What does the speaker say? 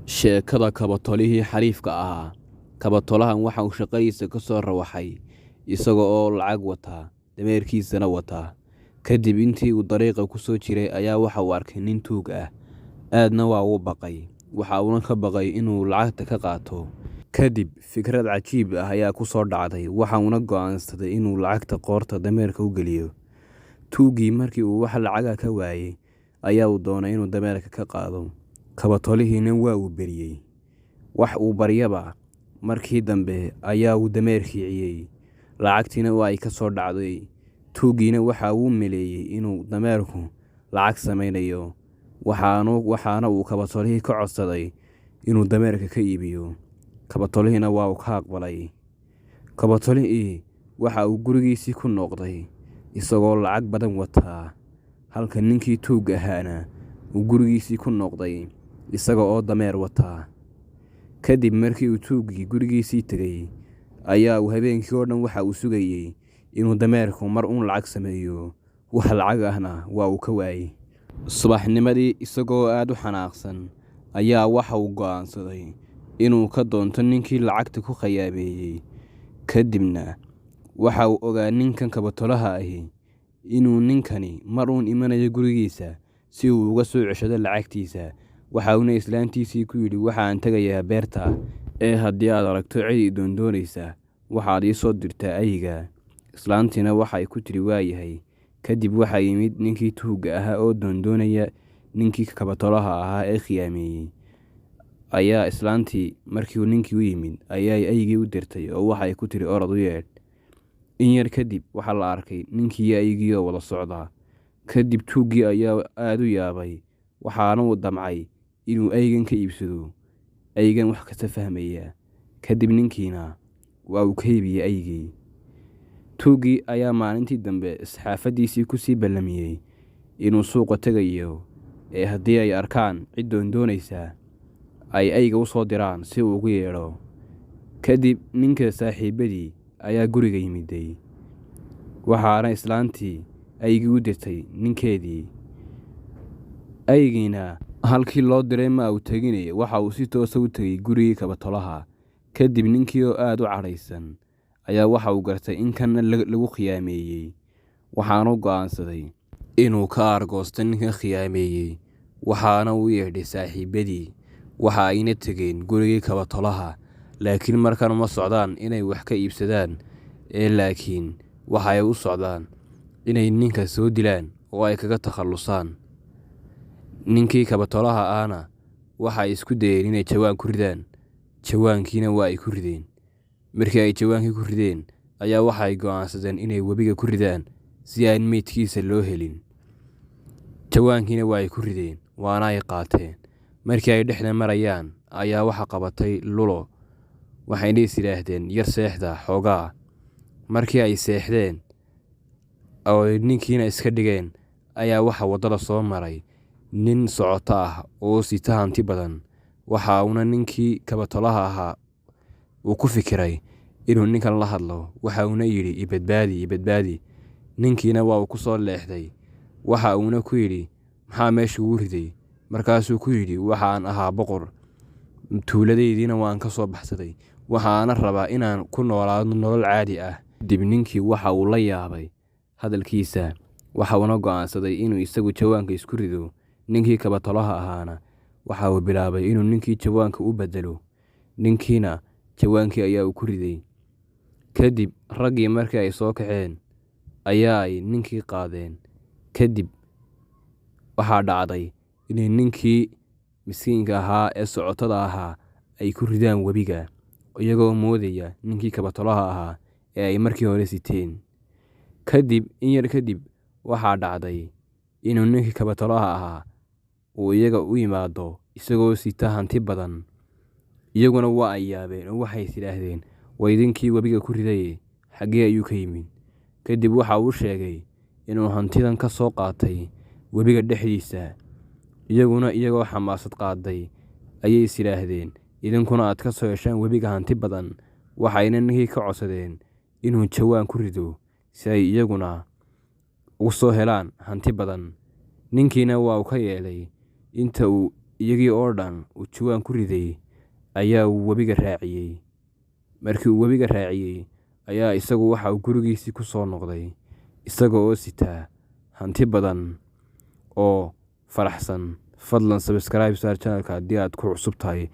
Sheekada kabatolihii xariifka ahaa. Kabatolahan waxa uu shaqadiisa ka soo rawaxay isaga oo lacag wata, dameerkiisana wata. Kadib intii uu dariiqa ku soo jiray ayaa waxa uu arkay nin tuug ah, aadna waa uu baqay. Waxa uuna ka baqay inuu lacagta ka qaato. Kadib fikrad cajiib ah ayaa ku soo dhacday, waxa uuna go'aansaday inuu lacagta qoorta dameerka u geliyo. Tuuggii markii uu wax lacaga ka waayay ayaa uu doonay inuu dameerka ka qaado. Kabatolihiina waa uu beriyey. Wax uu baryaba markii dambe ayaa uu dameerkii ciyey. Lacagtiina waa ay ka soo dhacday. Tuuggiina waxa uu maleeyay inuu dameerku lacag samaynayo. Waxaana uu kabatolihii ka codsaday inuu dameerka ka iibiyo. Kabatolihiina waa uu ka aqbalay. Kabatolihii waxa uu gurigiisii ku noqday isagoo lacag badan wataa, halka ninkii tuugga ahaana uu gurigiisii ku noqday isaga oo dameer wataa. Kadib markii uu tuuggii gurigiisii tegay ayaa uu habeenkii oo dhan waxa uu sugayay inuu dameerku mar uun lacag sameeyo. Wax lacag ahna waa uu ka waayay. Subaxnimadii isagoo aad u xanaaqsan ayaa waxa uu go'aansaday inuu ka doonto ninkii lacagta ku khayaameeyay. Kadibna waxa uu ogaa ninkan kabatolaha ahi inuu ninkani mar uun imanayo gurigiisa si uu uga soo ceshado lacagtiisa. Waxa uuna islaantiisii ku yidhi, waxa aan tegayaa beerta ee haddii aad aragto cid i doondoonaysa waxaad ii soo dirtaa eyga. Islaantiina waxay ku tiri waayahay. Kadib waxaa yimid ninkii tuugga ahaa oo doondoonaya ninkii kabatolaha ahaa ee khiyaameeyay. Ayaa islaantii markii uu ninkii u yimid ayay eygii u dirtay oo waxay ku tiri orod u yeedh. In yar kadib waxaa la arkay ninkii iyo eygii oo wada socda. Kadib tuuggii ayaa aad u yaabay, waxaana uu damcay inuu eygan ka iibsado. Eygan wax kasta fahmaya. Kadib ninkiina waa uu ka iibiyey eygii. Tuuggii ayaa maalintii dambe saxaafadiisii ku sii ballamiyey inuu suuqa tegayo ee haddii ay arkaan cid doondoonaysa ay eyga u soo diraan si uu ugu yeedho. Kadib ninka saaxiibadii ayaa guriga yimiday. Waxaana islaantii eygii u dirtay ninkeedii. Eygiina halkii loo diray ma uu teginay, waxa uu si toos ah u tegay gurigii kabatolaha. Kadib ninkii oo aad u cadhaysan ayaa waxa uu gartay in kanna lagu khiyaameeyay. Waxaana go'aansaday inuu ka aargoosto ninkan khiyaameeyay. Waxaana uu yeedhay saaxiibadii. Waxa ayna tegeen gurigii kabatolaha, laakiin markan uma socdaan inay wax ka iibsadaan ee laakiin waxa ay u socdaan inay ninka soo dilaan oo ay kaga takhalusaan. Ninkii kabatolaha ahna waxa ay isku dayeen inay jawaan ku ridaan. Jawaankiina waa ay ku rideen. Markii ay jawaankii ku rideen ayaa waxa ay go'aansadeen inay webiga ku ridaan si aan meydkiisa loo helin. Jawaankiina waa ay ku rideen, waana ay qaateen. Markii ay dhexda marayaan ayaa waxa qabatay lulo. Waxayna is yidhaahdeen yar seexda xoogaa. Markii ay seexdeen oo ninkiina iska dhigeen ayaa waxa waddada soo maray nin socoto ah oo sita hanti badan. Waxa uuna ninkii kabatolaha ahaa uu ku fikiray inuu ninkan la hadlo. Waxa uuna yidhi i badbaadi, i badbaadi. Ninkiina waa uu ku soo leexday. Waxa uuna ku yidhi maxaa meesha ugu riday? Markaasuu ku yidhi waxa aan ahaa boqor. Tuuladaydiina waan ka soo baxsaday. Waxa aana rabaa inaan ku noolaado nolol caadi ah. Kadib ninkii waxa uu la yaabay hadalkiisa. Waxa uuna go'aansaday inuu isagu jawaanka isku rido. Ninkii kabatolaha ahaana waxa uu bilaabay inuu ninkii jawaanka u beddelo. Ninkiina jawaankii ayaa uu ku riday. Kadib raggii markii ay soo kaceen ayaa ay ninkii qaadeen. Kadib waxaa dhacday inay ninkii miskiinka ahaa ee socotada ahaa ay ku ridaan webiga, iyagoo moodaya ninkii kabatolaha ahaa ee ay markii hore siteen. Kadib in yar kadib waxaa dhacday inuu ninkii kabatolaha ahaa uu iyaga u yimaado isagoo sita hanti badan. Iyaguna waa ay yaabeen oo waxay is yidhaahdeen waa idinkii webiga ku riday, xaggee ayuu ka yimid? Kadib waxa uu sheegay inuu hantidan ka soo qaatay webiga dhexdiisa. Iyaguna iyagoo xamaasad qaaday ayay is yidhaahdeen idinkuna aad ka soo heshaan webiga hanti badan. Waxayna ninkii ka codsadeen inuu jawaan ku rido si ay iyaguna ugu soo helaan hanti badan. Ninkiina waa uu ka yeelay. Inta uu iyagii oo dhan uu jawaan ku riday ayaa uu webiga raaciyey. Markii uu webiga raaciyey ayaa isagu waxa uu gurigiisii ku soo noqday isaga oo sitaa hanti badan oo faraxsan. Fadlan subscribe saar channelka haddii aad ku cusub tahay.